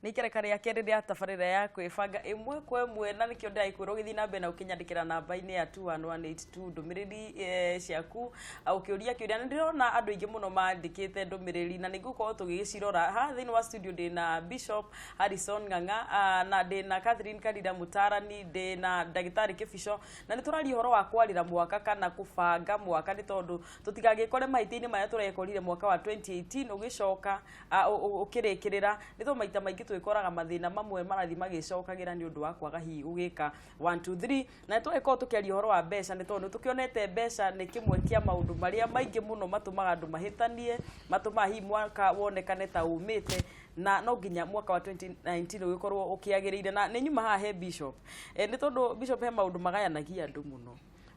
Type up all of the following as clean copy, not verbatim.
Nĩ ikereka rĩa kerĩ rĩa tabarĩra ya kwĩbanga ĩmwe kwa ĩmwe, na nĩkĩo ndĩragĩkwĩra ũgĩthiĩ na mbere na ũkĩnyandĩkĩra namba-inĩ ya 21182 ndũmĩrĩri ciaku, ũkĩũria kĩũria. Nĩ ndĩrona andũ aingĩ mũno mandĩkĩte ndũmĩrĩri na nĩngũkorwo tũgĩgĩcirora. Haha thĩinĩ wa studio ndĩna Bishop Harrison Ng'ang'a, na ndĩna Catherine Karira mũtarani, ndĩna ndagĩtarĩ Kĩbico, na nĩ tũraria ũhoro wa kwarĩra mwaka kana kũbanga mwaka, nĩ tondũ tũtigagĩkore mahĩtia-inĩ marĩa tũrekorire mwaka wa 2018 ũgĩcoka ũkĩrĩkĩrĩra, nĩ tondũ maita maingĩ twĩkoraga mathĩna mamwe marathiĩ magĩcokagĩra nĩ ũndũ wa kwaga hihi gũgĩka 1 2 3. Na nĩ tũgĩkorwo tũkĩaria ũhoro wa mbeca, nĩ tondũ nĩ tũkĩonete mbeca nĩ kĩmwe kĩa maũndũ marĩa maingĩ mũno matũmaga andũ mahĩtanie, matũmaga hihi mwaka wonekane ta umĩte, na no nginya mwaka wa 2019 ũgĩkorwo ũkĩagĩrĩire. Na nĩ nyuma haha he Bishop, nĩ tondũ Bishop, he maũndũ magayanagia andũ mũno.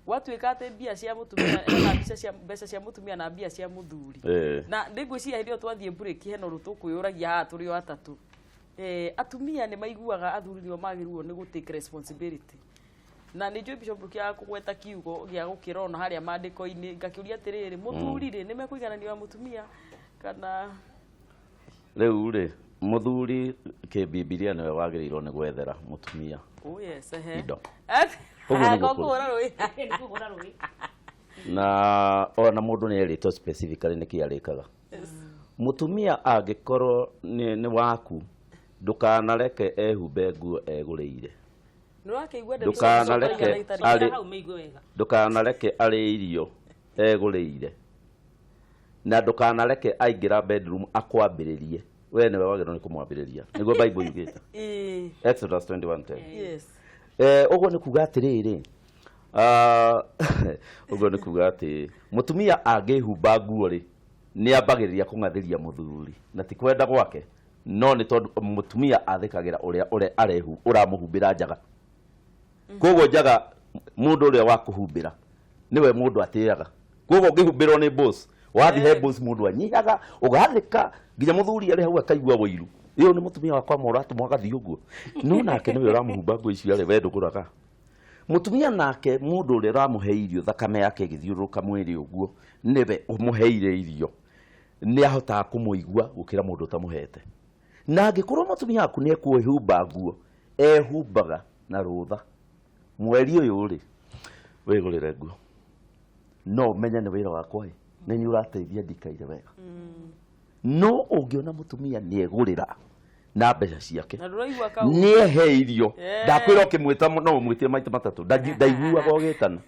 Gwatuĩka atĩ mbia cia mũtumia na mbica cia mbeca cia mũtumia na mbia cia mũthuri, na nĩ ngwĩciria hĩndĩ ĩyo twathiĩ break hena ũndũ tũkwĩyũragia haha tũrĩ o atatũ. Atumia nĩ maiguaga athuri nĩo magĩrĩirwo nĩ gũ take responsibility, na nĩ njũĩ Bishop ndũkĩaga kũgweta kiugo gĩa gũkĩra ona harĩa maandĩko-inĩ. Ngakĩũria atĩrĩrĩ, mũthuri rĩ, nĩ mekũigananio na mũtumia kana? Rĩu rĩ, mũthuri kĩbibilia nĩwe wagĩrĩirwo nĩ gwethera mũtumia Oh yes, ehe. indo. Ũguo nĩguo kũrĩ. Kũhũra rũĩ. Nĩ kũhũra rũĩ. Na ona mũndũ nĩ erĩtwo specifically nĩkĩ arĩkaga. Mũtumia angĩkorwo nĩ waku, ndũkanareke ehumbe nguo egũrĩire. Nĩ ũrakĩigua ndeto? Ndũkanareke arĩ hau mĩigue wega. Ndũkanareke arĩe irio egũrĩire, na ndũkanareke aingĩra bedroom akwambĩrĩrie. We nĩwe wagĩrĩirwo nĩ kũmwambĩrĩria, nĩguo Bible yugĩte. Exodus 21:10. Ũguo nĩ kuga atĩrĩrĩ, ũguo nĩ kuga atĩ mũtumia angĩhumba nguo rĩ, nĩ ambagĩrĩria kũng'athĩria mũthuri, na ti kwenda gwake, no nĩ tondũ mũtumia athĩkagĩra ũrĩa arehu ũramũhumbĩra njaga. Koguo njaga, mũndũ ũrĩa wa kũhumbĩra nĩwe mũndũ atĩaga. Koguo ũngĩhumbĩrwo nĩ boss, wathiĩ he boss, mũndũ anyihaga, ũgathĩka nginya mũthuri arĩ hau akaigua wũiru, ĩyo nĩ mũtumia wakwa ma ũratũma agathiĩ ũguo, no nake nĩwe ũramũhumba nguo icio arĩ we ndũgũraga. Mũtumia nake, mũndũ ũrĩa ũramũhe irio, thakame yake ĩgĩthiũrũrũka mwĩrĩ ũguo nĩwe ũmũheire irio, nĩ ahotaga kũmũigua gũkĩra mũndũ ũtamũhete. Na angĩkorwo mũtumia waku nĩ ekwĩhumba nguo, ehumbaga na rũtha, mweri ũyũ rĩ, wĩgũrĩre nguo, no ũmenye nĩ wĩra wakwa ĩ, nĩ niĩ ũrateithia ndikaire wega. No ũngĩona mũtumia nĩ egũrĩra na mbeca ciake, Na ndũraigua kau. Nĩ ehe irio. Ndakwĩra ũkĩmwĩta no ũmwĩtire maita matatũ, ndaiguaga ũgĩtana.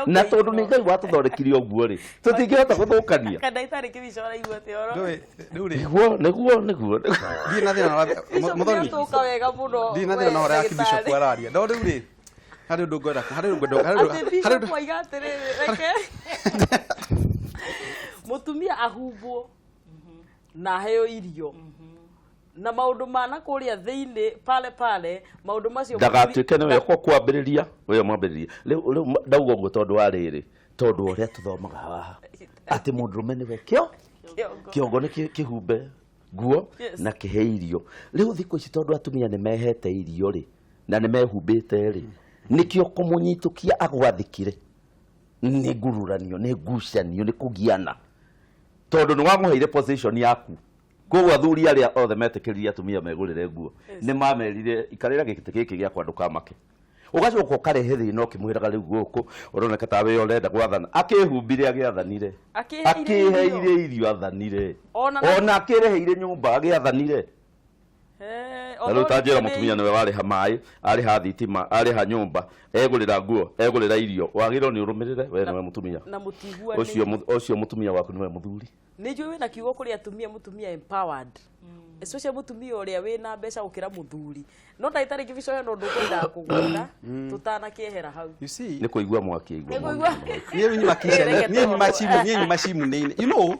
Na tondũ nĩ Ngai watũthondekire ũguo rĩ, tũtingĩhota gũthũkania. Kana itarĩ kĩbico, ũraigua atĩ oro. Ndũĩ rĩu rĩ, Nĩguo. Ndirĩ na thĩna na Bishop Mũthoni. nĩatũka wega mũno. Ndirĩ na we thĩna na ũrĩa ndagĩtarĩ. Bishop araria, no rĩu rĩ, harĩ ũndũ ngwenda, harĩ ũndũ ngwenda, harĩ Atĩ ũndũ, harĩ Bishop ũndũ oiga atĩrĩrĩ, reke mũtumia ahumbwo na aheo irio na maũndũ ma na kũrĩa thĩinĩ pale pale, maũndũ macio ndagatuĩke nĩwe ũkwa kwambĩrĩria, we mwambĩrĩria. Rĩu ndauga ũguo tondũ wa rĩrĩ, tondũ ũrĩa tũthomaga haha atĩ mũndũrũme nĩwe kĩo Kĩongo. Kĩongo nĩ kĩhumbe nguo na kĩhe irio. Rĩu thikũ ici, tondũ atumia nĩ mehete irio rĩ, na nĩ mehumbĩte rĩ, nĩkĩo kũmũnyitũkia agwathĩkĩre nĩ ngururanio, nĩ ngucanio, nĩ kũgiana, tondũ nĩ wamũheire position yaku. Koguo athuri arĩa othe metĩkĩririe atumia megũrĩre nguo, nĩ mamerire, "Ikarĩra gĩtĩ gĩkĩ gĩakwa, ndũkamake." Ũgacoka ũkarehe thĩna ũkĩmwĩraga, "Rĩu gũkũ ũroneka ta we ũrenda gwathana." Akĩhumbire, agĩathanire. Akĩheire Akĩheire irio, athanire. Ona Ona akĩreheire nyũmba, agĩathanire. Na rĩu ta njĩra, mũtumia nĩwe warĩha maĩ, arĩha thitima, arĩha nyũmba, egũrĩra nguo, egũrĩra irio, wagĩrĩirwo nĩ ũrũmĩrĩre, we nĩwe mũtumia. Na mũtiguanĩire. Ũcio mũtumia waku nĩwe mũthuri. Nĩ njũĩ wĩna kiugo kũrĩ atumia, mũtumia empowered, especially mũtumia ũrĩa wĩna mbeca gũkĩra mũthuri. No ndagĩtarĩ Kĩbico, hena ũndũ ũkwendaga kũgweta tũtanakĩehera hau. You see, Nĩ kũigua mwaki aigua. Nĩ kũigua. Niĩ rĩu nyuma kitchen, Reke niĩ nyuma tũhoro. chimu, niĩ nyuma chimu-inĩ.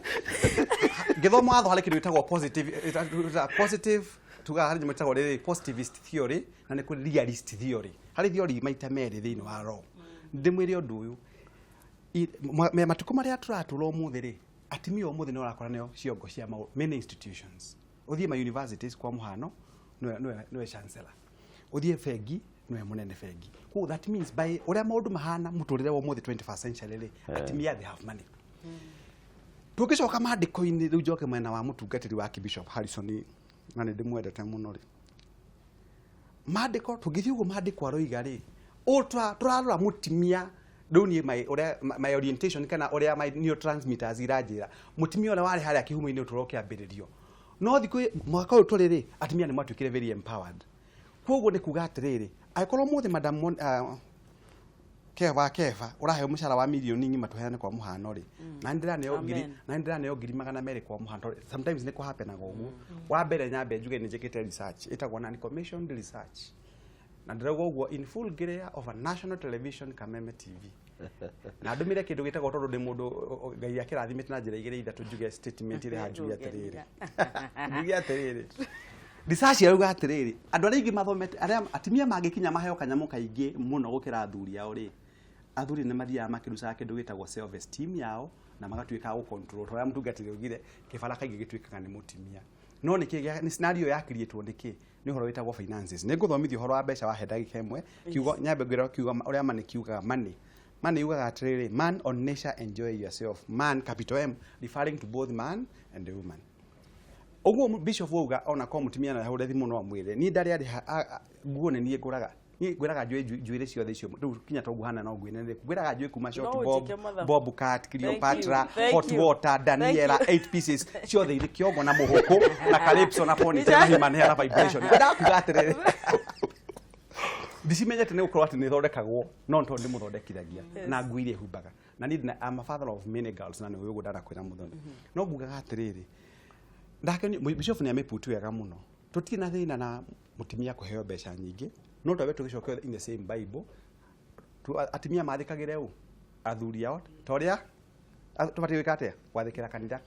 Ngĩthoma watho harĩ kĩndũ gĩtagwo positive, positive tugaga harĩ nyamũ ĩtagwo rĩrĩ positivist theory na nĩ kũrĩ realist theory. Harĩ theory maita merĩ thĩinĩ wa law. Ndĩmwĩre ũndũ ũyũ, matukũ marĩa tũratũra ũmũthĩ rĩ, atumia ũmũthĩ nĩ ũrakora nĩo ciongo cia many institutions. Ũthiĩ ma universities kwa mũhano, nĩwe chancellor. Ũthiĩ bengi, nĩwe mũnene bengi. Koguo that means by ũrĩa maũndũ mahana mũtũrĩre wa ũmũthĩ, 21st century rĩ, atumia they have money. Tũngĩcoka maandĩko-inĩ rĩu, njoke mwena wa mũtungatĩri wa Bishop Harrison Na nĩ ndĩmwendete mũno rĩ, mandĩko tũngĩthiĩ ũguo mandĩko aroiga rĩ, tũrarora mũtimia rĩu niĩ my, ũrĩa my orientation kana ũrĩa my neurotransmitters iranjĩra, mũtimia ũrĩa warĩ harĩa kĩhumo-inĩ ũtũro ũkĩambĩrĩrio, no thikũ mwaka ũyũ tũrĩ rĩ, atumia nĩ matuĩkire very empowered. Koguo nĩ kuga atĩrĩrĩ, angĩkorwo mũthĩ madam Keva Keva ũraheo mũcara wa mirioni ng'ima, tũheane kwa mũhano rĩ, na nĩ ndĩraneo ngiri Amen. na nĩ ndĩraneo 200,000 kwa mũhano, tondũ sometimes nĩ kũhapenaga ũguo. Wa mbere, nyambe njuge nĩ njĩkĩte research ĩtagwo non commissioned research, na ndĩrauga ũguo in full glare of a national television, Kameme TV, na ndũmĩre kĩndũ gĩtagwo, tondũ ndĩ mũndũ Ngai akĩrathimĩte na njĩra igĩrĩ ithatũ, njuge statement ĩrĩ haha, njuge atĩrĩrĩ, research yarauga atĩrĩrĩ, andũ arĩa aingĩ mathomete, arĩa atumia mangĩkinya maheo kanyamũ kaingĩ mũno gũkĩra athuri ao rĩ, athuri nĩ mathiaga makĩrucaga kĩndũ gĩtagwo self esteem yao na magatuĩka a gũcontrol, ta ũrĩa mũtungatĩri augire, kĩbara kaingĩ gĩtuĩkaga nĩ mũtumia. No nĩkĩ nĩ scenario yakiriĩtwo nĩkĩ? Nĩ ũhoro wĩtagwo finances. Nĩ ngũthomithia ũhoro wa mbeca wahe ndagĩka ĩmwe. Kiugo nyambe ngwĩra kiugo ũrĩa money kiugaga. Money yugaga atĩrĩrĩ, man on nature, enjoy yourself. Man, capital M, referring to both man and the woman. Ũguo bishop auga ona ko mũtumia no ahũre thimũ no amwĩre niĩ ndarĩ arĩha nguo, nĩ niĩ ngũraga, niĩ ngwĩraga njuĩ njuĩrĩ ciothe icio rĩu kinya to nguhana no ngwĩne, ngwĩraga njuĩ kuma short No bob, ũnjĩke mathabu. Bob cut, Cleopatra, you, thank hot you. water, Daniela, Thank you. 8 pieces ciothe irĩ kĩongo na mũhũkũ na calypso na ponytail, human hair na vibration. Ngwendaga kuga atĩrĩrĩ, ndicimenyete nĩ gũkorwo atĩ nĩ thondekagwo, no nĩ tondũ ndĩmũthondekithagia na nguo iria humbaga, na niĩ I'm a father of many girls, na nĩ ũguo ndanakwĩra mũthoni. No ngugaga atĩrĩrĩ, ndake bishop nĩ amĩputu wega mũno, tũtirĩ na thĩna na mũtumia kũheo mbeca nyingĩ, no twambe tũgĩcoke in the same Bible, atumia mathĩkagĩre ũ athuri ao ta ũrĩa tũbatiĩ gwĩka atĩa, gwathĩkĩra kanitha.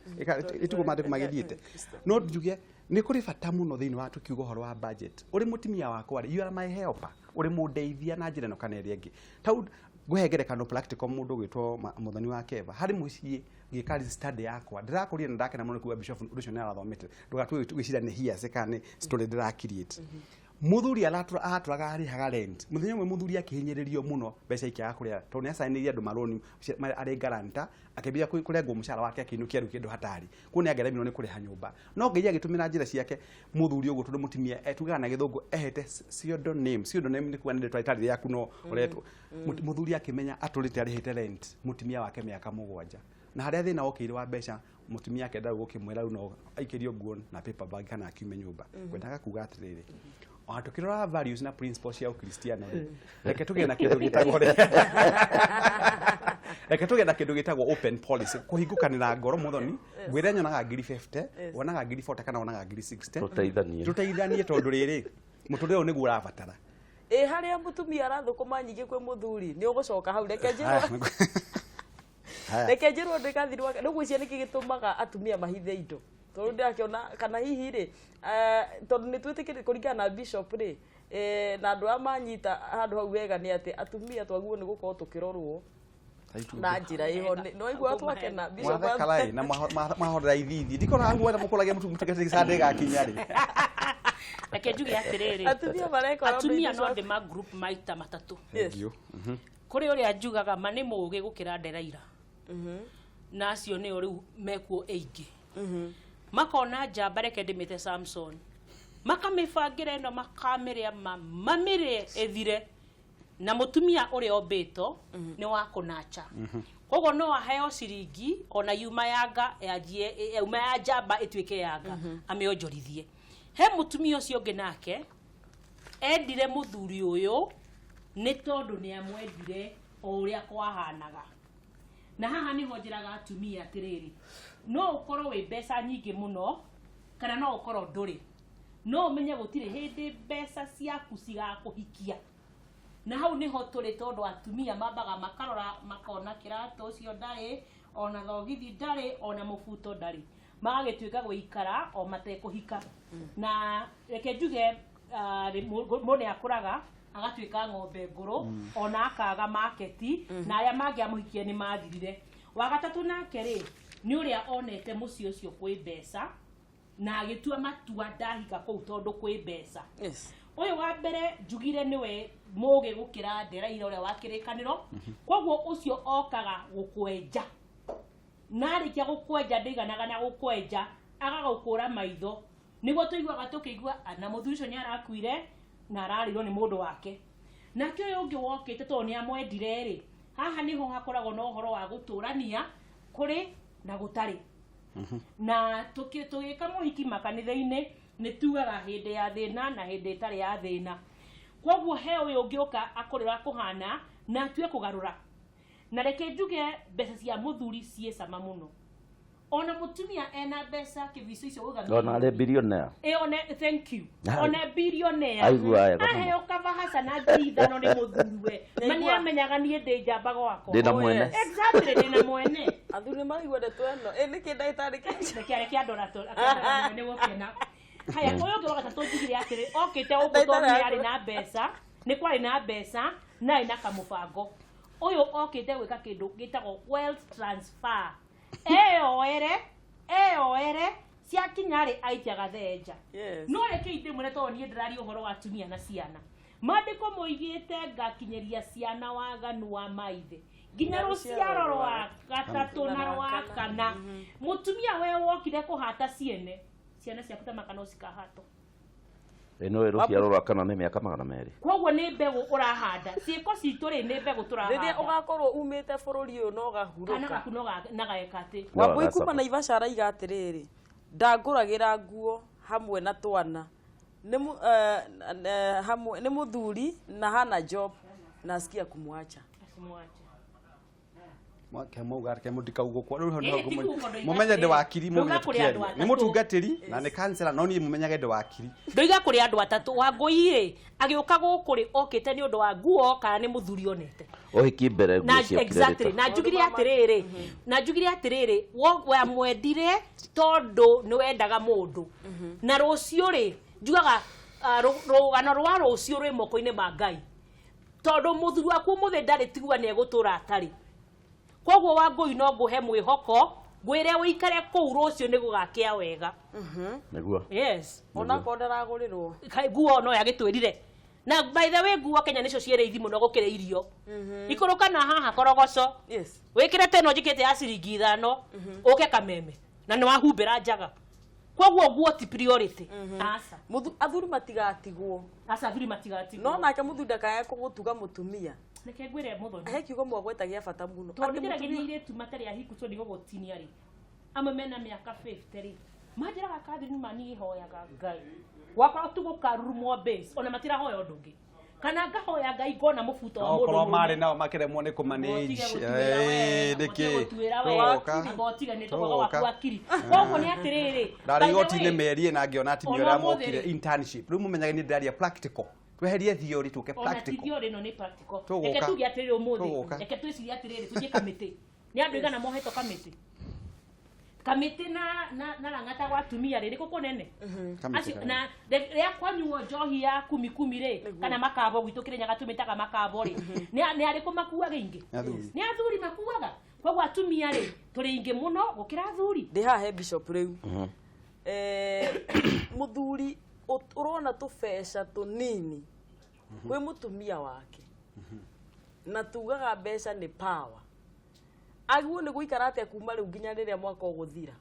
Ĩtugo maandĩko magĩthiĩte. No njuge nĩ kũrĩ bata mũno thĩinĩ wa tũkiuga ũhoro wa budget. Ũrĩ mũtumia wakwa rĩ, you are my helper, ũrĩ mũndeithia na njĩra ĩno kana ĩrĩa ĩngĩ. Tau ngũhe ngerekano practical, mũndũ ũgwĩtwo mũthoni wa Keva harĩ mũciĩ ngĩka study yakwa ndĩrakũrire na ndakena mũno kuga bishop ũndũ ũcio nĩ arathomete, ndũgatue gwĩciria nĩ hearsay kana nĩ story ndĩra create. Mũthuri aratũraga, arĩhaga rent. Mũthenya ũmwe mũthuri akĩhinyĩrĩrio mũno, mbeca ikĩaga kũrĩa tondũ nĩ acainĩire andũ marũni arĩ guarantor, akĩambia kũrengwo mũcara wake, akĩinũkia rĩu kĩndũ hatari kuo nĩ angeremirwo nĩ kũrĩha nyũmba. No Ngai agĩtũmĩra njĩra ciake mũthuri ũguo, tondũ mũtumia tugaga na gĩthũngũ ehete pseudonym. Pseudonym nĩ kuga nĩ rĩtwa rĩtarĩ rĩaku no ũretwo. Mũthuri akĩmenya atũrĩte arĩhĩte rent mũtumia wake mĩaka 7, na harĩa thĩna wokĩire wa mbeca, mũtumia akenda rĩu gũkĩmwĩra rĩu no aikĩrio nguo na paper bag kana akiume nyũmba. Ngwendaga kuga atĩrĩrĩ, ona tũkĩrora values na principles cia ũkristiano rĩ, reke tũgĩe na kĩndũ gĩtagwo open policy, kũhingũkanĩra ngoro. Mũthoni ngwĩre nyonaga ngiri 50, wonaga ngiri 40 kana wonaga ngiri 60. Tũteithanie. Tũteithanie, tondũ rĩrĩ, mũtũrĩre ũyũ nĩguo ũrabatara. Ĩ harĩa mũtumia arathũkũma nyingĩ kwĩ mũthuri, nĩ ũgũcoka hau. Reke njĩrwo, Haya. reke njĩrwo ndĩgathirwo rĩu. Gwĩcia nĩkĩ gĩtũmaga atumia mahithe indo? Tondũ ndĩrakĩona kana hihi rĩ, tondũ nĩ twĩtĩkĩrĩ kũringana na bishop rĩ, na andũ arĩa manyita handũ hau wega nĩ atĩ atumia twagĩrĩirwo nĩ gũkorwo tũkĩrorwo na njĩra ĩho. Nĩ waigua twakena bishop? Mwathekara na mwahorera ithithi ndikora guothe mũkũragia mũtungatĩri Sunday gakinya rĩ. Reke njuge atĩrĩrĩ, atumia marekora. Atumia no ndĩma group maita matatũ. Yes. Thank you. Kũrĩ ũrĩa njugaga ma nĩ mũũgĩ gũkĩra nderaira, na acio nĩo rĩu mekuo aingĩ makona njamba, reke ndĩmĩte Samson, makamĩbangĩra ĩno, makamĩrĩa ma mamĩrĩe ĩthire, na mũtumia ũrĩa ombĩtwo nĩ wa kũnacha, koguo no aheo ciringi ona yuma yanga yanjie, yauma ya njamba ĩtuĩke yanga, amĩonjorithie. He mũtumia ũcio ũngĩ nake endire mũthuri ũyũ nĩ tondũ nĩ amwendire o ũrĩa kwahanaga, na haha nĩho njĩraga atumia atĩrĩrĩ, no ũkorwo wĩ mbeca nyingĩ mũno kana no ũkorwo ndũrĩ, no ũmenye gũtirĩ hĩndĩ mbeca ciaku cigakũhikia. Na hau nĩho tũrĩ, tondũ atumia mambaga makarora makona kĩratũ ũcio ndarĩ, ona thogithi ndarĩ, ona mũbuto ndarĩ, magagĩtuĩka gũikara o matekũhika. Na reke njuge, mũndũ nĩ akũraga agatuĩka ng'ombe ngũrũ, ona akaga maketi, na arĩa mangĩamũhikia nĩ mathirire. Wa gatatũ nake rĩ, nĩ ũrĩa onete mũciĩ ũcio kwĩ mbeca na agĩtua matua, ndahika kũu tondũ kwĩ mbeca. Ũyũ wa mbere njugire nĩwe mũgĩ gũkĩra nderaira ũrĩa wa kĩrĩkanĩro, koguo ũcio okaga gũkwenja, na arĩkia gũkwenja ndĩiganaga na gũkwenja, agagũkũra maitho. Nĩguo tũiguaga tũkĩigua "Ah, na mũthuri ũcio nĩ arakuire na ararĩirwo nĩ mũndũ wake. Nake ũyũ ũngĩ wokĩte tondũ nĩ amwendire rĩ, haha nĩho hakoragwo na ũhoro wa gũtũrania kũrĩ na gũtarĩ. Na tũgĩka mohiki makanitha-inĩ nĩ tugaga hĩndĩ ya thĩna na hĩndĩ ĩtarĩ ya thĩna. Koguo he ũyũ ũngĩũka akũrĩra kũhana na atue kũgarũra. Na reke njuge mbeca cia mũthuri ciĩ cama mũno. Ona mũtumia ena mbeca kĩbico icio uga Ona arĩ billionaire. Eh, one thank you. Ai. One billionaire. Aigua wega mũno. Aheo kabahaca na 5,000 nĩ mũthuriwe. Ma Nĩaigua. nĩamenyaga niĩ ndĩ njamba gwakwa. Ndĩna Oh, mwene. yes. Exactly, ndĩna mwene. Athuri nĩ maraigua ndeto ĩno. Ĩ nĩkĩ ndagĩtarĩ kĩ? Reke reke andora to akĩandora nĩ gũkena. Haya, ũyũ ũngĩ wa gatatũ njugire atĩrĩ, okĩte gũkũ tondũ nĩ arĩ na mbeca, nĩ kwarĩ na mbeca na arĩ na kamũbango. Ũyũ okĩte gwĩka kĩndũ gĩtagwo wealth transfer. Eyoere, eyoere, ciakinya rĩ aikia gathenja. Yes. No reke ndĩmwĩre tondũ niĩ ndĩraria ũhoro wa atumia na ciana. Maandĩko moigĩte ngakinyĩria ciana waganu wa maithe nginya rũciaro rwa gatatũ na rwa kana. Mũtumia we wokire kũhata ciene, ciana ciaku ta maka no cikahatwo. Ĩno ĩ rũciaro rwa kana nĩ mĩaka 200. Koguo nĩ mbegũ ũrahanda. Ciĩko citũ rĩ nĩ mbegũ Rĩrĩa tũrahanda. ũgakorwo umĩte bũrũri ũyũ na Kana ũgahurũka. gaku no na gageka atĩ. No Wambui kuma agacaba. Naivasha araiga atĩrĩrĩ, ndangũragĩra nguo hamwe na twana nĩ hamwe nĩ mũthuri na hana job na asikia kumwacha. Acimwache. Kemauga ke ndikaugwo rĩu hau Ĩĩ, nĩho ti kuuga ndoiga mũmenye ndĩ atĩrĩrĩ, wakiri ndoiga mũmenye kũrĩ andũ tũkĩaria atatũ. nĩ mũtungatĩri na nĩ kansela no niĩ mũmenyage ndĩ wakiri. Ndoiga kũrĩ andũ atatũ. Wangũi rĩ agĩũka gũkũ rĩ okĩte nĩ ũndũ wa nguo kana nĩ mũthuri onete. Ũhiki mbere nguo Na ciokire exactly rĩta. na njugire atĩrĩrĩ, na njugire atĩrĩrĩ, wamwendire tondũ nĩ wendaga mũndũ. Na rũciũ rĩ njugaga rũgano rwa rũciũ rwĩ moko-inĩ ma Ngai, tondũ mũthuri waku ũmũthĩ ndarĩ tigua nĩ egũtũra atarĩ. Koguo Wangũi no ngũhe mwĩhoko ngwĩre ũikare kũu rũciũ nĩ gũgakĩa wega. Nĩguo. Yes. Onakorwo ndaragũrĩrwo. Nguo no yagĩtwĩrire. Na by the way nguo Kenya nĩcio ciĩ raithi mũno gũkĩra irio. Ikũrũka na haha korogoco. Yes. Wĩkĩre ta ĩno njĩkĩte ya ciringi 5 ũke kameme na nĩ wahumbĩra njaga. Koguo nguo ti priority. Aca. Athuri matigatigwo. Aca athuri matigatigwo. No nake mũthuri ndakae kũgũtuga mũtumia. Reke ngwĩre mũthoni. He kiugo mwagweta gĩa bata mũno. Tondũ Atĩ nĩndĩrageria mũtumia- airĩtu matarĩ ahiku tondũ ndigũgũtinia rĩ. Amwe mena mĩaka 50 rĩ. Manjĩraga Catherine ma niĩ hoyaga Ngai. Gwakwa tu gũkarurumwo base ona matirahoya ũndũ ũngĩ. Kana ngahoya Ngai ngona mũbuto wa mũndũ Okorwo mũrũme. marĩ nao makĩremwo nĩ kũmanage. Nĩkĩ? Tũgoka. Ngotiga nĩ tũgoka Tũgoka. waku wakiri. Koguo nĩ atĩrĩrĩ. Ndarĩ by the igoti-inĩ way, merie na ngĩona atumia Ona ũrĩa ũmũthĩ mokire rĩ. internship. Rĩu mũmenyage nĩ ndĩraria practical. Tweherie theory tũke ona ti practical. theory ĩno nĩ practical. Tũgũka. Reke tuge atĩrĩrĩ ũmũthĩ. Tũgũka. Reke twĩcirie atĩrĩrĩ tũthiĩ kamĩtĩ. Nĩ andũ aigana mohetwo kamĩtĩ? Kamĩtĩ na rang'ata gwa atumia rĩ nĩkũ kũnene? Kamĩtĩ Acio kanene. na rĩa kwanyuo njohi ya kumi kumi rĩ kana makabo gwitũ Kĩrĩnyaga tũmĩtaga makabo rĩ nĩ arĩkũ makuaga ingĩ? Nĩ athuri. Nĩ athuri makuaga. Koguo atumia rĩ tũrĩ aingĩ mũno gũkĩra athuri. Ndĩ haha he bishop rĩu. Mũthuri ũrona tũbeca tũnini kwĩ mũtumia wake na tugaga mbeca nĩ power. Agĩrĩirwo nĩ gũikara atĩa kuma rĩu nginya rĩrĩa mwaka ũgũthira?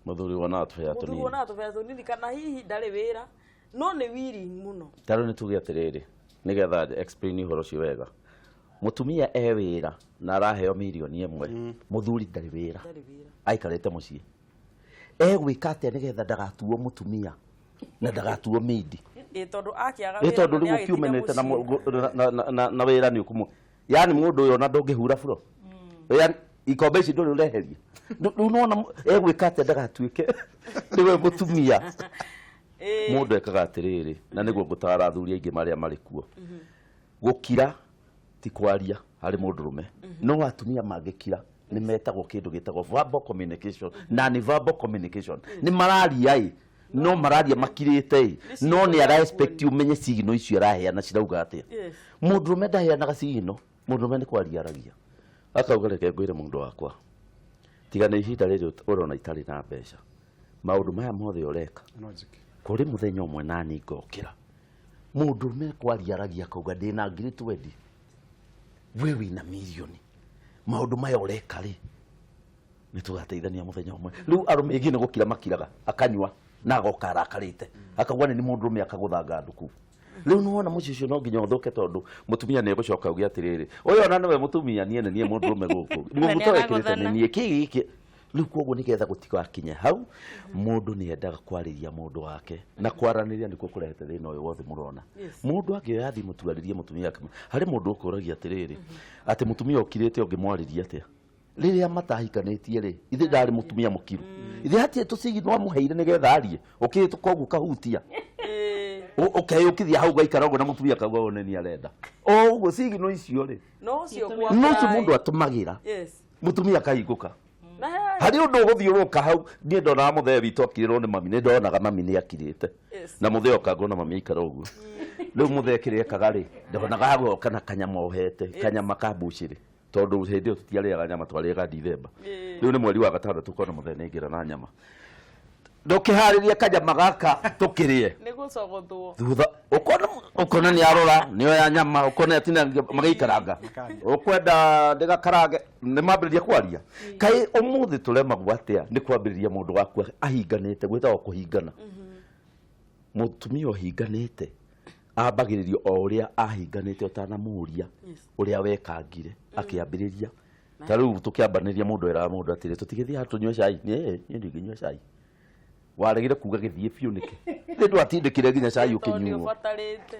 Mũthuri wonaga tũbeca Mũthuri tũnini. wonaga tũbeca tũnini kana hihi ndarĩ wĩra no nĩ willing mũno. Ta rĩu nĩ tuge atĩrĩrĩ, nĩgetha explain ũhoro ũcio wega. Mũtumia e wĩra na araheo mirioni 1, mũthuri ndarĩ wĩra. Ndarĩ wĩra. Aikarĩte mũciĩ. Egwĩka atĩa nĩgetha ndagatuo mũtumia na ndagatuo mĩindi? Ĩ tondũ akĩaga Ĩ wĩra tondũ na rĩu nĩagĩtinda ũkiumanĩte na mũciĩ. na wĩra nĩ ũkũmũ. Yaani mũndũ ũyũ ona ndũngĩhura buro. Yaani ikombe ici ndũrĩ ũreheria. Rĩu nĩwona egwĩka atĩa ndagatuĩke nĩwe mũtumia. Mũndũ ekaga atĩrĩrĩ, na nĩguo ngũtara athuri aingĩ marĩa marĩ kuo. Gũkira ti kwaria harĩ mũndũrũme. No atumia mangĩkira nĩ metagwo kĩndũ gĩtagwo verbal communication na non verbal communication. Nĩ mararia ĩ, no mararia makirĩte ĩ, no nĩ ara expect ũmenye signal icio araheana cirauga atĩa. Yes. Mũndũrũme ndaheanaga signal, mũndũrũme nĩ kwaria aragia. Akauga reke ngwĩre mũndũ wakwa, tiga nĩ ihinda rĩrĩ ũrona itarĩ na mbeca, maũndũ maya mothe ũreka No njĩke. kũrĩ mũthenya ũmwe nani ngokĩra. Mũndũrũme kwaria aragia akauga ndĩna ngiri 20, we wĩna mirioni, maũndũ maya ũreka rĩ nĩ tũgateithania mũthenya ũmwe. Rĩu arũme aingĩ nĩ gũkira makiraga, akanyua. Na agoka arakarĩte akauga nĩ mũndũrũme akagũthanga nduku. Rĩu nĩwona mũciĩ ũcio no nginya ũthũke tondũ mũtumia nĩ egũcoka auge atĩrĩrĩ, ũyũ ona nĩwe mũtumia, niĩ nĩ niĩ mũndũrũme gũkũ. Mũbuto wĩkĩrĩte nĩ niĩ kĩ gĩkĩ. Rĩu koguo nĩgetha gũtigakinye hau, mũndũ nĩ endaga kwarĩria mũndũ wake, na kwaranĩria nĩkuo kũrehete thĩna ũyũ wothe mũrona. Mũndũ angĩoya thimũ tu arĩrie mũtumia wake, harĩ mũndũ ũkũragia atĩrĩrĩ, atĩ mũtumia ũkirĩte ũngĩmwarĩria atĩa? Rĩrĩa matahikanĩtie rĩ, ithe ndarĩ mũtumia mũkiru, ithe hatirĩ tũcigi no amũheire nĩgetha arie, ũkĩhĩtũka ũguo ũkahutia, ũkeyũkithia hau ũgaikara ũguo na mũtumia akauga ũyũ nĩ niĩ arenda o ũguo. Cigino icio rĩ, no ũcio no ũcio mũndũ atũmagĩra mũtumia akahingũka na harĩ ũndũ ũgũthiũrũrũka hau. Niĩ ndonaga mũthee witũ akirĩrwo nĩ mami, nĩ ndonaga mami nĩ akirĩte. Na mũthee oka ngona mami aikara ũguo. Rĩu mũthee kĩrĩa ekaga rĩ, ndonaga agoka na kanyama ohete, kanyama ka mbucĩrĩ, tondũ hĩndĩ ĩyo tũtiarĩaga nyama, twarĩaga Dithemba. Rĩu nĩ mweri wa gatandatũ, kona mũthee nĩ aingĩra na nyama, ndũkĩharĩria kanyama gaka tũkĩrĩe. Nĩ gũcogothwo. Thutha ũkona ũkona nĩ arora nĩ oya nyama, ũkona atina magĩikaranga, ũkwenda ndĩgakarange, nĩ mambĩrĩria kwaria. Kaĩ ũmũthĩ tũremagwo atĩa nĩ kwambĩrĩria mũndũ waku ahinganĩte? Gwĩtagwo kũhingana. Mũtumia ũhinganĩte ambagĩrĩrio o ũrĩa ahinganĩte ũtanamũria ũrĩa wekangire akĩambĩrĩria. Ta rĩu tũkĩambanĩria, mũndũ eraga mũndũ atĩrĩ, tũtigĩthiĩ handũ tũnyue cai. Niĩ ndingĩnyua cai. Waregire kuga gĩthiĩ biũ nĩkĩ? Nĩ ndwatindĩkire nginya cai Tondũ nĩ ũkĩnyuo. Ũbatarĩte.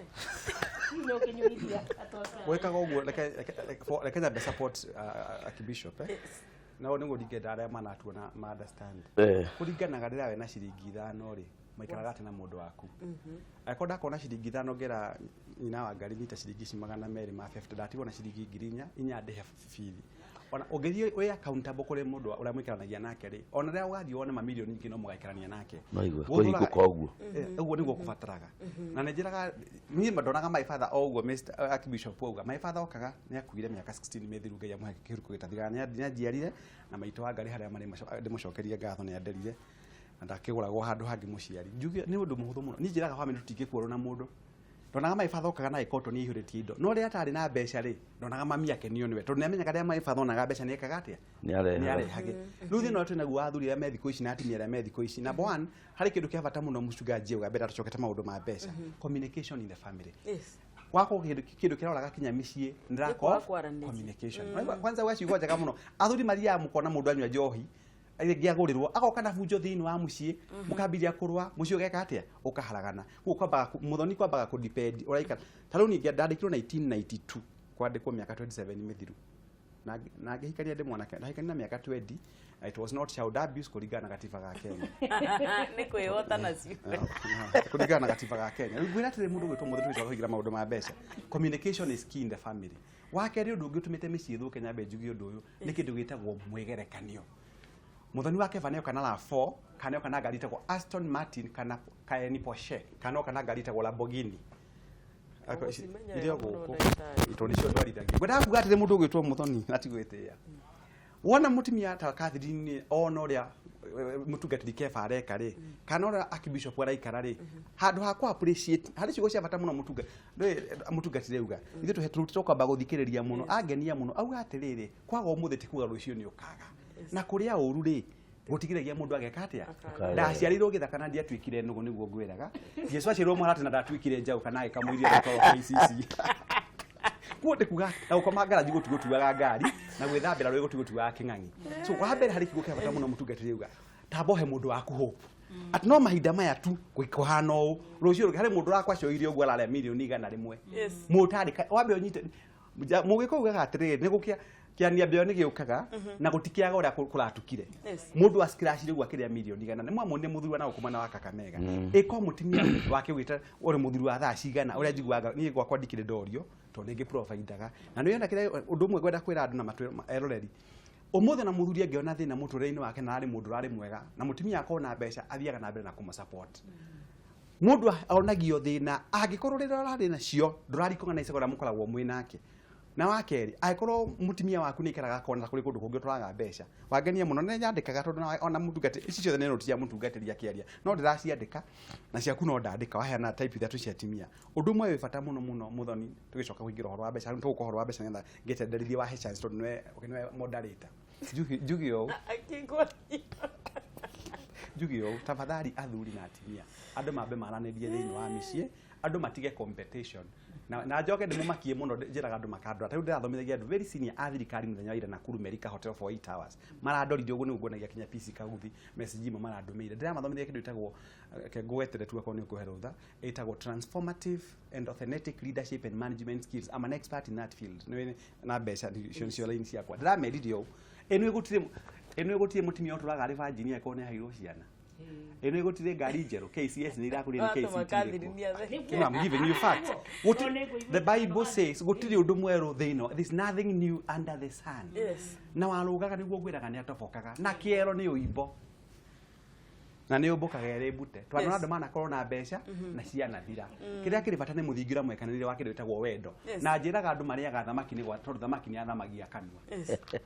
Nĩ ũkĩnyuithia atoca. Gwĩkaga ũguo, reke nyambe support Archbishop, eh? No nĩguo ndingĩenda arĩa manatuona ma understand. Kũringanaga rĩrĩa we na ciringi 5 rĩ, maikaraga atĩa na mũndũ waku. Angĩkorwo ndakorwo na ciringi 5, ngera nyina wa ngari, nyita ciringi ici 250, ndatigwo na ciringi 4000 inya ndĩhe bithi. Ona ũngĩthiĩ wĩ accountable kũrĩ mũndũ ũrĩa mũikaranagia nake rĩ, ona rĩrĩa ũgathiĩ wone mamirioni ingĩ no mũgaikarania nake. Maigua Gũthũraga- kũhingũka ũguo. Ũguo nĩguo kũbataraga, na nĩ njĩraga niĩ ndonaga my father o ũguo Mr. Archbishop auga my father okaga nĩ akuire mĩaka 16 mĩthiru, Ngai amũhe kĩhuruko gĩtathiraga. Nĩ anjiarire na maitũ wa Ngarĩ harĩa marĩ ndĩmũcokerie ngatho, nĩ anderire na ndakĩgũragwo handũ hangĩ mũciari. Njuge nĩ ũndũ mũhũthũ mũno. Niĩ njĩraga family tũtingĩkuorwo na mũndũ. Ndonaga my father okaga na gĩkoto nĩ aihũrĩtie indo, no rĩrĩa atarĩ na mbeca rĩ, ndonaga mami akenio nĩwe, tondũ nĩ amenyaga rĩrĩa my father onaga mbeca nĩ ekaga atĩa? Nĩ arehaga. Nĩ arehage. Rĩu thĩna ũrĩa twĩnaguo wa athuri arĩa me thikũ ici na atumia arĩa me thikũ ici, number one, harĩ kĩndũ kĩa bata mũno mũcungaji auga mbere tũcokete maũndũ ma mbeca, communication in the family. Wako kĩndũ kĩroraga kinya mĩciĩ nĩ lack kwaga of kwaranĩria. Communication. Kwanza wa ciugo njega mũno, athuri mathiaga mũkona mũndũ anyua njohi, rĩngĩ agũrĩrwo, agoka na bunjo thĩinĩ wa mũciĩ, mũkambiria kũrũa, mũciĩ ũgeka atĩa? Ũkaharagana. Koguo kwambaga mũthoni kwambaga kũdepend ũraikara. Ta rĩu ningĩ ndandĩkirwo 1992, kwandĩkwo mĩaka 27 mĩthiru, na ngĩhikania ndĩ mwanake, ndahikania na mĩaka 20. It was not child abuse kũringana na gatiba ga Kenya. Nĩ kwĩhota nacio. Kũringana na gatiba ga Kenya. Rĩu ngwĩra atĩrĩ, mũndũ gwĩtwo mũthĩ, tũgĩcoka kũingĩra maũndũ ma mbeca, communication is key in the family. Wa kerĩ, ũndũ ũngĩ ũtũmĩte mĩciĩ ĩthũke, nyambe njuge ũndũ ũyũ, nĩ kĩndũ gĩtagwo mwĩgerekanio. Mũthoni wa Keba nĩoka na RAV4, kana oka na ngari ĩtagwo Aston Martin, kana Cayenne Porsche, kana oka na ngari ĩtagwo Lamborghini. Ũgũcimenya Iria wega mũno, gũkũ ndagĩtarĩ. tondũ nĩcio ndwarithagia. Ngwendaga kuga atĩrĩ, mũndũ ũgwĩtwo mũthoni na ti gwĩtĩĩa, wona mũtumia ta Catherine ona ũrĩa mũtungatĩri Keba areka rĩ, kana ũrĩa Archbishop araikara rĩ, handũ ha kũ appreciate, harĩ ciugo cia bata mũno mũtungatĩri auga, ithuĩ tũhe tũrutĩtwo kwamba gũthikĩrĩria mũno. Angenia mũno auga atĩrĩrĩ, kwaga ũmũthĩ ti kuga rũciũ nĩ ũkaga, na kũrĩa ũru rĩ, gũtigiragia mũndũ ageka atĩa? Akaga. Ndaciarirwo gĩthaka na ndiatuĩkire nũgũ. Nĩguo ngwĩraga, Jesu aciarirwo mũharatĩ na ndatuĩkire njaũ kana agĩkamũirie gĩkorwo KCC. Kuo ndĩ kuga na gũkoma ngaraji gũtigũtuaga ngari, na gwĩthambĩra rũĩ gũtigũtuaga kĩng'ang'i. So wa mbere, harĩ kiugo kĩa bata mũno mũtungatĩri auga, tambohe mũndũ waku hope atĩ no mahinda maya tu kũhana ũũ, rũciũ rũngĩ harĩ mũndũ ũrakwacoirie ũguo ararĩa mirioni 100. Mũtarĩ wambe ũnyite mũgĩkũyũ ugaga atĩrĩrĩ, nĩ gũkĩa kĩania mbĩo nĩ gĩũkaga na gũtikĩaga ũrĩa kũratukire. Mũndũ aciracire ũguo akĩrĩa mirioni 100, nĩ mwamuonire mũthuri wa na gũkũ mwena wa Kakamega ĩko mũtumia wake ũgĩta ũrĩ mũthuri wa thaa cigana ũrĩa njiguaga. Niĩ gwakwa ndikĩrĩ ndorio tondũ nĩngĩ providaga na nĩ yona kĩrĩa. Ũndũ ũmwe ngwenda kwĩra andũ na matwĩra eroreri ũmũthĩ, na mũthuri angĩona thĩna mũtũrĩre-inĩ wake na arĩ mũndũ ũrarĩ mwega na mũtumia akona mbeca, athiaga na mbere na kũmũ-support. Mũndũ onagio thĩna angĩkorwo rĩrĩa ũrarĩ nacio ndũrarikogana ũrĩa mũkoragwo mwĩ nake. Na wa kerĩ, angĩkorwo mũtumia waku nĩ aikaraga akona ta kũrĩ kũndũ kũngĩ ũtwaraga mbeca, wangenia mũno nĩ nyandĩkaga tondũ ona mũtungatĩri, ici ciothe nĩ noti cia mũtungatĩri akĩaria, no ndĩraciandĩka na ciaku no ndandĩka waheana type ithatũ cia atumia. Ũndũ ũmwe wĩ bata mũno mũno, mũthoni, tũgĩcoka kũingĩra ũhoro wa mbeca, rĩu tũgũka ũhoro wa mbeca nĩgetha ngĩtenderithie wahe chance tondũ nĩwe moderator. Njuge ũũ. Akĩngwaria. Njuge ũũ, tafadhali athuri na atumia, andũ mambe maranĩrie thĩinĩ wa mĩciĩ, andũ matige competition. Na njoke ndĩmũmakie mũno, njĩraga andũ makandora. Ta rĩu ndĩrathomithagia andũ very senior a thirikari mũthenya wa ira Nakuru Merica Hotel for 8 hours. Marandorire ũguo nĩguo nguonagia kinya PC Kaguthi message imwe marandũmĩire. Ndĩramathomithia kĩndũ gĩtagwo, reke ngũgwetere tu akorwo nĩ ũkũhe rũtha, ĩtagwo transformative and authentic leadership and management skills. I'm an expert in that field. Nĩ na mbeca icio nĩcio line ciakwa. Ndĩramerire ũũ, ĩno gũtirĩ mũtumia ũtũraga arĩ virgin angĩkorwo nĩ aheirwo ciana. Ĩno gũtirĩ ngari njerũ, KCS nĩ irakũrire nĩ KCT ĩrĩkũ. No, I'm giving you facts. The Bible says gũtirĩ ũndũ mwerũ thĩ ĩno. There's nothing new under the sun. Na warũgaga nĩguo ngwĩraga nĩ atobokaga. Na kĩero nĩ ũimbo. Na nĩ ũmbũkaga ĩrĩ mbute. Twana andũ manakorwo na mbeca na cianathira. Kĩrĩa kĩrĩ bata nĩ mũthingi ũrĩa mwekanĩrĩre wa kĩndũ gĩtagwo wendo. Na njĩraga andũ marĩaga thamaki nĩ gwa tondũ thamaki nĩ athamagia kanua.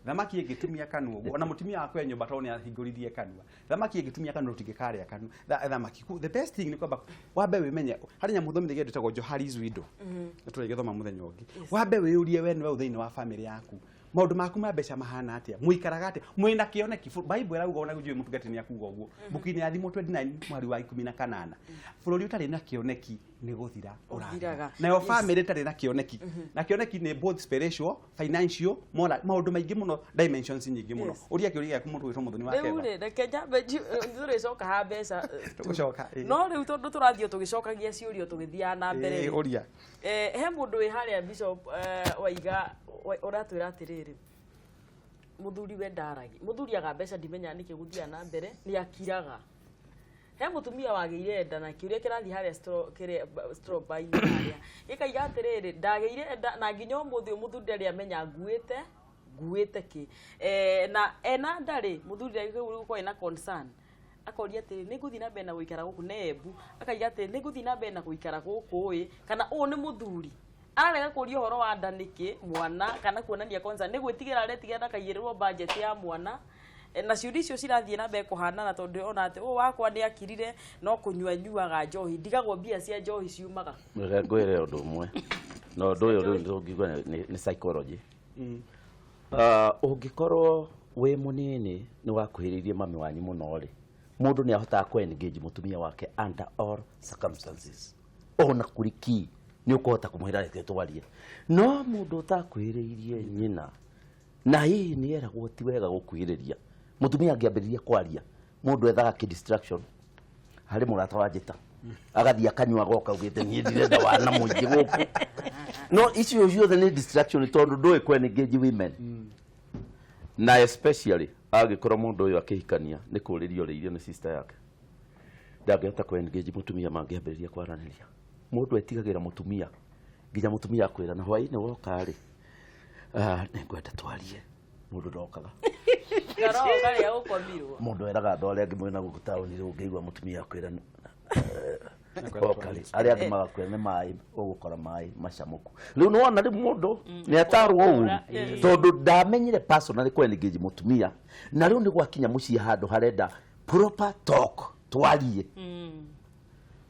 Thamaki ĩngĩtumia kanua ũguo, ona mũtumia wakwa e nyũmba tondũ nĩ ahingũririe kanua. Thamaki ĩngĩtumia kanua tũtingĩkarĩa kanua. Thamaki. The best thing nĩ kwamba wambe wĩmenye, harĩ nyamũ thomithagia ĩndũ ĩtagwo Johari's Window. Nĩ tũrĩgĩthoma mũthenya ũngĩ. Wambe wĩyũrie we nĩwe thĩinĩ wa family yaku. Maũndũ maku ma mbeca mahana atĩa? Mũikaraga atĩa? Mwĩna kĩoneki? Bible ĩrauga ona njũĩ mũtungatĩri nĩ akuga ũguo. Mbuku-inĩ ya Thimo 29 mweri wa 18. Bũrũri ũtarĩ na kĩoneki nĩ gũthira ũrathira. Nayo family ĩtarĩ na kĩoneki. Na kĩoneki nĩ both spiritual, financial, moral, maũndũ maingĩ mũno, dimensions nyingĩ mũno. Ũria kĩũria gĩaku mũndũ wĩtwo Mũthoni wa Rĩu Keba. rĩ, reke njambe tũrĩcoka ha mbeca. Tũgũcoka, ĩĩ. No rĩu tondũ tũrathiĩ o tũgĩcokagia ciũria tũgĩthiaga na mbere Ĩĩ, rĩ. ũria. He mũndũ wĩ harĩa Bishop, waiga ũratwĩra atĩrĩrĩ, mũthuri we ndaragi, mũthuri aga mbeca ndimenyaga nĩkĩ gũthiaga na mbere, nĩ akiraga. He mũtumia wagĩire nda na kĩũria kĩrathiĩ harĩa strawberry-inĩ harĩa gĩkaiga atĩrĩrĩ, ndagĩire nda na nginya ũmũthĩ ũyũ mũthuri ndarĩ amenya nguĩte kĩ. Na ena nda rĩ, mũthuri ndarĩ gũkorwo ena concern, akoria atĩrĩ, nĩ ngũthiĩ na mbere na gũikara gũkũ Nembu, akaiga atĩrĩ, nĩ ngũthiĩ na mbere na gũikara gũkũ ĩ, kana ũũ nĩ mũthuri ararega kũria ũhoro wa nda nĩkĩ mwana, kana kuonania concern nĩ gwĩtigĩra aretigĩra ndakaigĩrĩrwo budget ya mwana. Na ciũria icio cirathiĩ na mbere kũhanana tondũ ona atĩ ũũ wakwa nĩ akirire no kũnyua nyuaga njohi, ndigagwo mbia cia njohi ciumaga. Reke ngwĩre ũndũ ũmwe, na ũndũ ũyũ rĩu tũngiuga nĩ psychology. Ũngĩkorwo wĩ mũnini nĩ wakuhĩrĩirie mami wanyu mũno rĩ, mũndũ nĩ ahotaga kũ engage mũtumia wake under all circumstances, ona kũrĩ ki nĩ ũkũhota kũmwĩra reke twarie. No mũndũ ũtakuhĩrĩirie nyina na hihi nĩ eragwo ti wega gũkuhĩrĩria, mũtumia angĩambĩrĩria kwaria, mũndũ ethaga kĩ distraction harĩ mũrata wa njĩta, agathiĩ akanyua agoka augĩte niĩ ndirenda wana mũingĩ gũkũ. No icio ciothe nĩ distraction tondũ ndũĩ kũ engage women, na especially angĩkorwo mũndũ ũyũ akĩhikania nĩ kũrĩrio rĩirio nĩ sister yake, ndangĩhota kũ engage mũtumia mangĩambĩrĩria kwaranĩria. Mũndũ etigagĩra mũtumia nginya mũtumia akwĩra na hwaĩ-inĩ woka rĩ, nĩngwenda twarie, mũndũ ndokaga. Garoho karĩa gũkomirwo. Mũndũ eraga andũ arĩa angĩ mwĩna gũkũ taũni rĩ, ũngĩigua mũtumia akwĩra oka rĩ, arĩa angĩ magakwĩra nĩ maĩ ũgũkora maĩ macamũku. Rĩu nĩwona rĩu mũndũ nĩ atarwo ũru tondũ ndamenyire personally kũ engage mũtumia, na rĩu nĩ gwakinya mũciĩ handũ harenda proper talk twarie.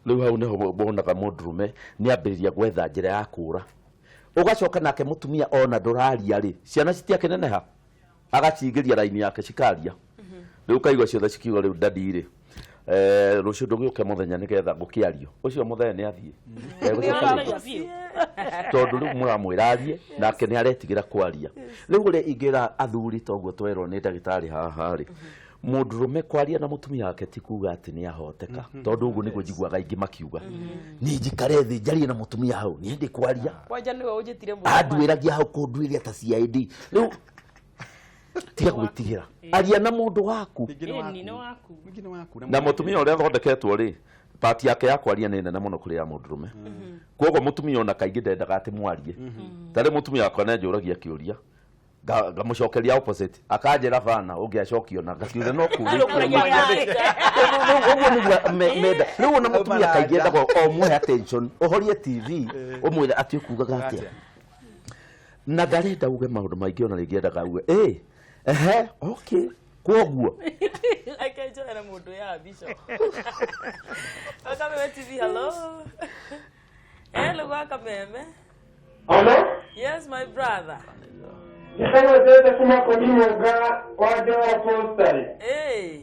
Rĩu hau nĩho wonaga mũndũrũme nĩ ambĩrĩria gwetha njĩra ya kũra. Ũgacoka nake mũtumia ona ndũraria rĩ, ciana citiakĩneneha, agacingĩria raini yake cikaria. Rĩu ũkaigua ciothe cikiuga rĩu daddy rĩ, rũciũ ndũgĩũke mũthenya nĩgetha ngũkĩario. Ũcio mũthenya nĩ athiĩ. Egũcoka rĩngĩ. Tondũ rĩu mũramwĩra arie, nake nĩ aretigĩra kwaria. Rĩu ũrĩa ingĩra athuri toguo twerwo nĩ ndagĩtarĩ haha rĩ, mũndũrũme kwaria na mũtumia wake ti kuga atĩ nĩ ahoteka, tondũ ũguo nĩguo njiguaga aingĩ makiuga, niĩ njikare thĩ njarie na mũtumia hau, niĩ ndĩ kwaria. Kwanja nĩwe ũnjĩtire mũcemanio. Anduĩragia hau kũnduĩria ta CID. Rĩu tiga gwĩtigĩra, aria na mũndũ waku. Ningĩ nĩ Ĩni, nĩ waku. waku. Ningĩ nĩ waku. Na mũtumia ũrĩa athondeketwo rĩ, part yake ya kwaria nĩ nene mũno kũrĩ ya mũndũrũme. Koguo mũtumia ona kaingĩ ndendaga atĩ mwarie. Tarĩ mũtumia wakwa nĩ anjũragia kĩũria, ngamũcokeria opposite, akanjĩra bana ũngĩacokio na ngakiuga no kũũria. Ũguo nĩguo menda. Rĩu ona mũtumia kaingĩ endaga o mũhe attention, ũhorie TV, ũmwĩre atĩ ũkugaga atĩa. Na ndarenda uge maũndũ maingĩ ona rĩngĩ endaga uge, ĩ, ehe, okay, koguo. Reke njoere mũndũ ya Bishop. Wakameme TV, hello. Hello, Wakameme. Hello? Yes, my brother. Nĩtagwo Joseph Makoni Mũnga wa Njoro Postal. Hey.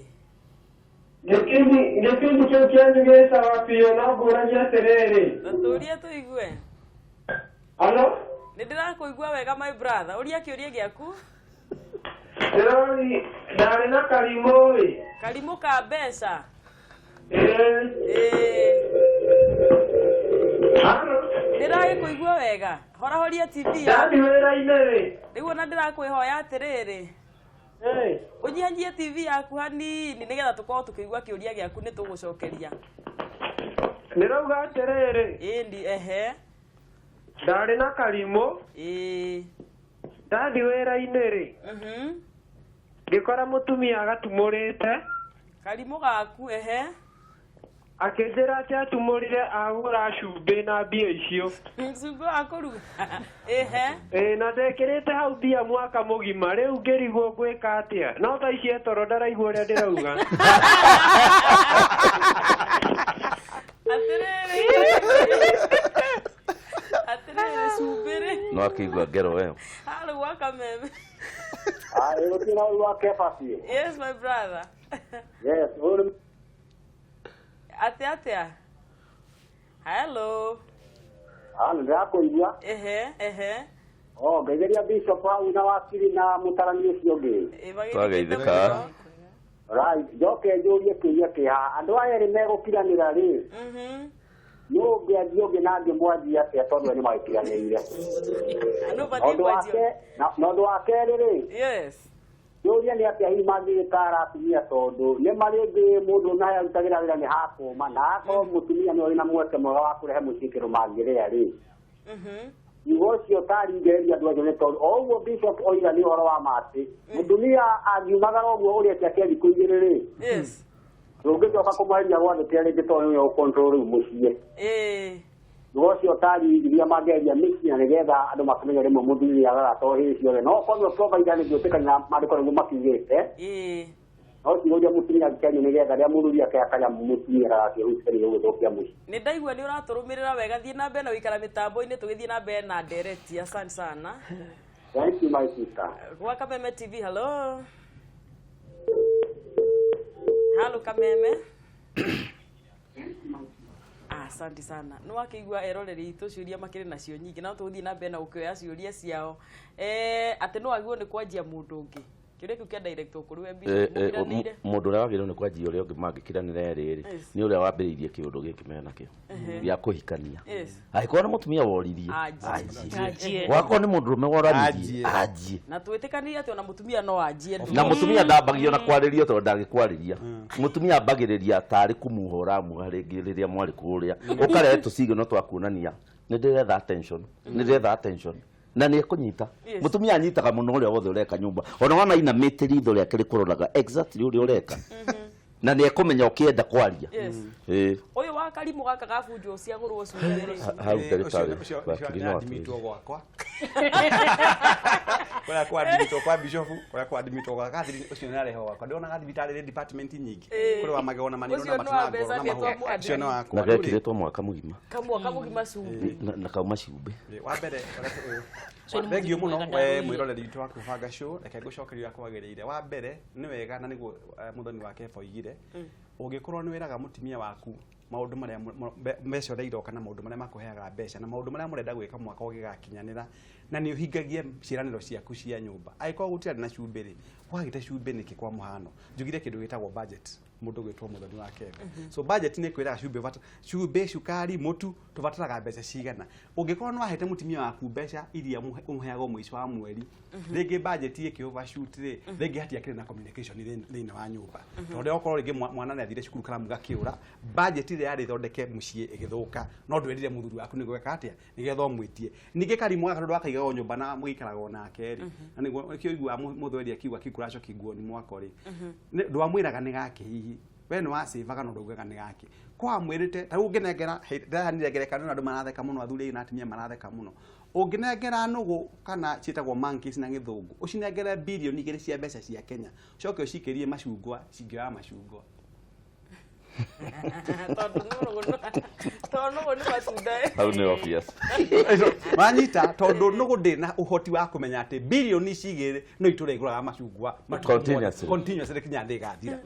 Gĩbindi kĩu kĩanyu gĩ sawa biũ no ngũragia atĩrĩrĩ. Tũrie tũigue. Alo? Nĩ ndĩrakũigua wega my brother. Ũria kĩũria gĩaku. Ndĩrori ndarĩ na karimũ ĩ. Karimũ ka mbeca. Ĩĩ. Ĩĩ. Alo? Ndĩragĩkũigua wega. Horahoria TV yaku. Ndathi wĩra-inĩ rĩ. Rĩu ona ndĩrakwĩhoya atĩrĩrĩ. Ĩĩ. Ũnyihanyihie TV yaku hanini nĩgetha tũkorwo tũkĩigua kĩũria gĩaku nĩ tũgũcokeria. Ndĩrauga atĩrĩrĩ. Ĩndi ehe. Ndarĩ na karimũ. Ĩĩ. Ndathi wĩra-inĩ rĩ. Ngĩkora mũtumia agatumũrĩte. Karimũ gaku ehe. Akĩnjĩra atĩ atumũrire agũra cumbĩ na mbia icio. Cumbĩ wa kũruga. Ehe. Ĩĩ na ndekĩrĩte hau mbia mwaka mũgima rĩu ngĩrigwo ngwĩka atĩa no thaa ici etoro ndaraigua ũrĩa ndĩrauga. Atĩrĩrĩ. Atĩrĩrĩ cumbĩ rĩ. No akĩigua ngero ĩyo. Halo gwa Kameme. Gũtirĩ na ũru wa Kefa biũ. Yes my brother. Yes, ũyũ nĩ Atĩa atĩa? Hello. Ah, nĩ ndĩrakũigua. Ehe ehe. Oh, ngeithĩria Bishop hau na wakiri na mũtarani ũcio ũngĩ. Ĩ, magĩthikĩte Twageithĩka. mũno. Right, njoke njũrie kĩũria kĩ haha. Andũ aya erĩ megũkiranĩra rĩ, nũ ũngĩanjia ũngĩ na angĩmwanjia atĩa tondũ nĩ magĩkiranĩire. Nũ Na ũbatiĩ ũndũ kwanjia? wake na ũndũ wa kerĩ rĩ, Yes. njũrie nĩ atĩa hihi mangĩgĩtara atumia tondũ nĩ marĩ ngĩ mũndũ naye arutagĩra wĩra nĩ hakũma na akorwo mũtumia nĩwe wĩna mweke mwega wa kũrehe mũciĩ kĩndũ mangĩrĩa rĩ. Kiugo ũcio taringĩrĩria andũ acio nĩ tondũ o ũguo Bishop oiga nĩ ũhoro wa ma atĩ mũtumia angiumagara ũguo ũrĩa ciake thikũ igĩrĩ rĩ, Yes. ndũngĩcoka kũmweheria gwathĩkĩra rĩngĩ tondũ nĩwe ũcontrol rĩu mũciĩ. Ĩĩ. Kiugo ũcio taringiria mangĩeheria mĩciĩ na nĩgetha andũ makĩmenya rĩmwe mũthuri nĩ agaga to hĩndĩ ciothe no okorwo nĩwe provider nĩ ngwĩtĩkania na maandĩko nĩguo makiugĩte. Ĩĩ. No kiugo ũrĩa mũtumia angĩkĩaria nĩgetha rĩrĩa mũthuri ake akarĩa mũtumia ndagakĩhutie nĩ gũgĩthũkia mũciĩ. Nĩ ndaigua nĩ ũratũrũmĩrĩra wega thiĩ na mbere na gũikara mĩtambo-inĩ tũgĩthiĩ na mbere na ndereti. Asante sana. Thank you my sister. Gwa Kameme TV, hello. Halo Kameme. Asante sana. Nĩ wakĩigua eroreri itũ ciũria makĩrĩ nacio nyingĩ na tũgũthiĩ na mbere na gũkĩoya ciũria ciao. Atĩ no agĩrĩirwo nĩ kwanjia mũndũ ũngĩ. Kĩũria kĩu kĩa direct kũrĩ we Bishop, mũkiranĩire. Mũndũ ũrĩa wagĩrĩirwo nĩ kwanjia ũrĩa ũngĩ mangĩkiranĩra erĩ rĩ, Yes. nĩ ũrĩa wambĩrĩirie kĩũndũ gĩkĩ mena kĩo gĩa kũhikania. Yes. Angĩkorwo nĩ mũtumia woririe, Anjie. anjie. Anjie. Wakorwo nĩ mũndũrũme woranirie, Anjie. anjie. Na twĩtĩkanĩrie atĩ ona mũtumia no anjie Na mũtumia ndambagio na kwarĩrio tondũ ndangĩkwarĩria. Mũtumia ambagĩrĩria tarĩ kũmuha ũramuha rĩngĩ rĩrĩa mwarĩ kũrĩa. Ũkarehe tũcigĩno twa kuonania nĩ ndĩretha attention, nĩ ndĩretha attention. Na nĩ ekũnyita. Yes. Mũtumia anyitaga mũno ũrĩa wothe ũreka nyũmba. Ona wana inamĩte ritho rĩake rĩkũroraga exactly ũrĩa ũreka. Na nĩ ekũmenya ũkĩenda kwaria. Yes. Ĩĩ. Ũyũ wa karimũ gaka gabunjwo ciagũrwo cumbĩ rĩ. Hau ndagĩtarĩ Ũcio wakiri no nĩandimitwo atwĩre. gwakwa. Kũrĩa kwandimitwo kwa bishofu, kũrĩa kwandimitwo gwa Catherine, ũcio nĩarehwo gwakwa. Ndĩrona thibitarĩ rĩ department nyingĩ. Kũrĩ wa magego na maniũrũ Ũcio na nĩ matũ wa na ngoro mbeca na nĩ mahũa. twamũandĩka. Ũcio nĩ wakwa. Na gekĩrĩtwo mwaka mũgima. Kamwaka mũgima cumbĩ. Na kauma cumbĩ. Wa mbere Ũcio nĩ thengio mũthuri mũno mwega we ndarũire. mwĩroreri witũ wa kwĩbanga show reke ngũcokerie ũrĩa kwagĩrĩire. Wa mbere nĩ wega na nĩguo mũthoni wa Kefa oigire ũngĩkorwo nĩ wĩraga mũtumia waku maũndũ marĩa mbeca ũrĩa iroka na maũndũ marĩa makũheaga mbeca na maũndũ marĩa mũrenda gwĩka mwaka ũgĩgakinyanĩra na nĩ ũhingagie ciĩranĩro ciaku cia nyũmba. Angĩkorwo gũtirarĩ na cumbĩ rĩ, wagĩte cumbĩ nĩkĩ kwa mũhano? Njugire kĩndũ gĩtagwo budget mũndũ gwĩtwo mũthoni wa Kebe. So budget nĩ kwĩraga cumbĩ bata cumbĩ cukari mũtu tũbataraga mbeca cigana. Ũngĩkorwo nĩ wahete mũtumia waku mbeca iria ũmũheaga mũico wa mweri, rĩngĩ budget ĩkĩ overshoot rĩ, rĩngĩ hatiakĩrĩ na communication thĩinĩ wa nyũmba. Tondũ okorwo rĩngĩ mwana nĩ athire cukuru karamu gakĩũra, budget ĩrĩa yarĩ ĩthondeke mũciĩ ĩgĩthũka, no ndwerire mũthuri waku nĩguo eka atĩa, nĩgetha ũmwĩtie. Ningĩ karimũ gaka tondũ wakaigagwo nyũmba na mũgĩikaragwo nake rĩ, na nĩguo nĩkĩo ũiguaga mũthweri akiuga kikuraco kinguoni mwako rĩ, ndwamwĩraga nĩ gake hihi we nĩ wacĩvaga no ndaugaga nĩ gake kwamwĩrĩte ta rĩu ũngĩnengera ndĩraheanire ngerekano na andũ maratheka mũno athuri na atumia maratheka mũno ũngĩnengera nũgũ kana ciĩtagwo monkeys na gĩthũngũ ũcinengere birioni igĩrĩ cia mbeca cia Kenya ũcoke ũcikĩrie macungwa cingĩoya macungwa. Tondũ nũgũ nĩ matunda. Hau nĩ obvious. Manyita, tondũ nũgũ ndĩ na ũhoti wa kũmenya atĩ bilioni ici igĩrĩ no itũra igũraga macungwa matukũ mothe. Continuously. Continuously kinya thĩ ĩgathira.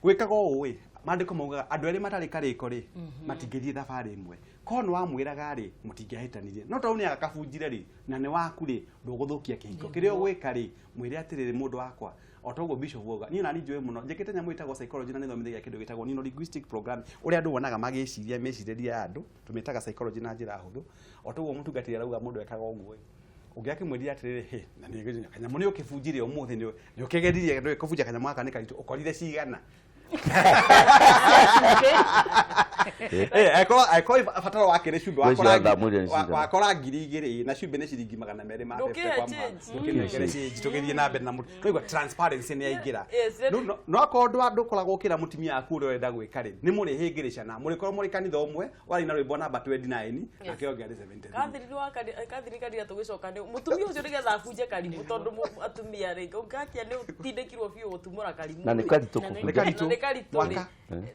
Gwĩkaga ũũ ĩ, maandĩko maugaga andũ erĩ matarĩ karĩko rĩ, matingĩthiĩ thabarĩ ĩmwe. Korwo nĩ wamwĩraga rĩ, mũtingĩahĩtanirie, no tondũ nĩ agakabunjire rĩ, na nĩ waku rĩ, ndũgũthũkia kĩhiko. Kĩrĩa ũgwĩka rĩ, mwĩre atĩrĩrĩ, mũndũ wakwa, o toguo Bishop auga, niĩ nani njũĩ mũno, njĩkĩte nyamũ ĩtagwo psychology na nĩthomithagia kĩndũ gĩtagwo neuro-linguistic program, ũrĩa andũ wonaga magĩciria mĩcirĩrie ya andũ, tũmĩtaga psychology na njĩra hũthũ. O toguo mũtungatĩri arauga mũndũ ekaga ũguo ĩ, ũngĩ akĩmwĩrire atĩrĩrĩ, hĩ, na nĩ kanyamũ nĩ ũkĩbunjire ũmũthĩ, nĩ ũkĩgeririe, ndũĩ kũbunja kanyamũ gaka nĩ karitũ, ũkorire cigana? Angĩkorwo bataro wakĩrĩ cumbĩ, Ngwĩciria thamũria nĩ cigana? wakora 2000 na cumbĩ nĩ ciringi 200 ma Ndũkĩhe 50 kwa mũhano. change. Ndũkĩnengere change, tũgĩthiĩ na mbere na mũndũ twaigua transparency nĩ yaingĩra. Yes. No akorwo ndũkoragwo ũkĩra mũtumia waku ũrĩa ũrenda gwĩka rĩ, nĩ mũrĩhĩngĩrĩcana, mũrĩkorwo mũrĩ kanitha ũmwe warĩ na rwĩmbo namba 29 nake ũngĩ arĩ 73. Kathiri wa Kathiri karira tũgĩcoka nĩ mũtumia ũcio nĩgetha abunje karimũ, tondũ atumia rĩ, ũngakia nĩ ũtindĩkirwo biũ gũtumũra karimũ. Na nĩ karitũ Na nĩ Nĩ kũbunja. karitũ. Na nĩ karitũ rĩ. Mwaka.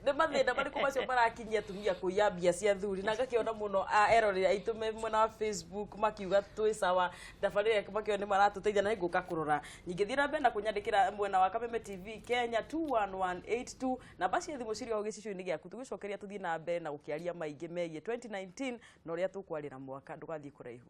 Nĩ mathĩna marĩkũ macio marakinyia atumia kũiya mbia cia thuri? Na ngakĩona mũno eroreri aitũ me mwena wa Facebook makiuga twĩ sawa, tabarĩra makiuga nĩ maratũteithia, na nĩngũka kũrora nyingĩ. Thiĩ na mbere na kũnyandĩkĩra mwena wa Kameme TV Kenya 21182, namba cia thimũ cirĩ o gĩcicio-inĩ gĩaku. Tũgĩcokeria tũthiĩ na mbere na gũkĩaria maingĩ megiĩ 2019 na ũrĩa tũkwarĩra mwaka. Ndũgathiĩ kũraihu.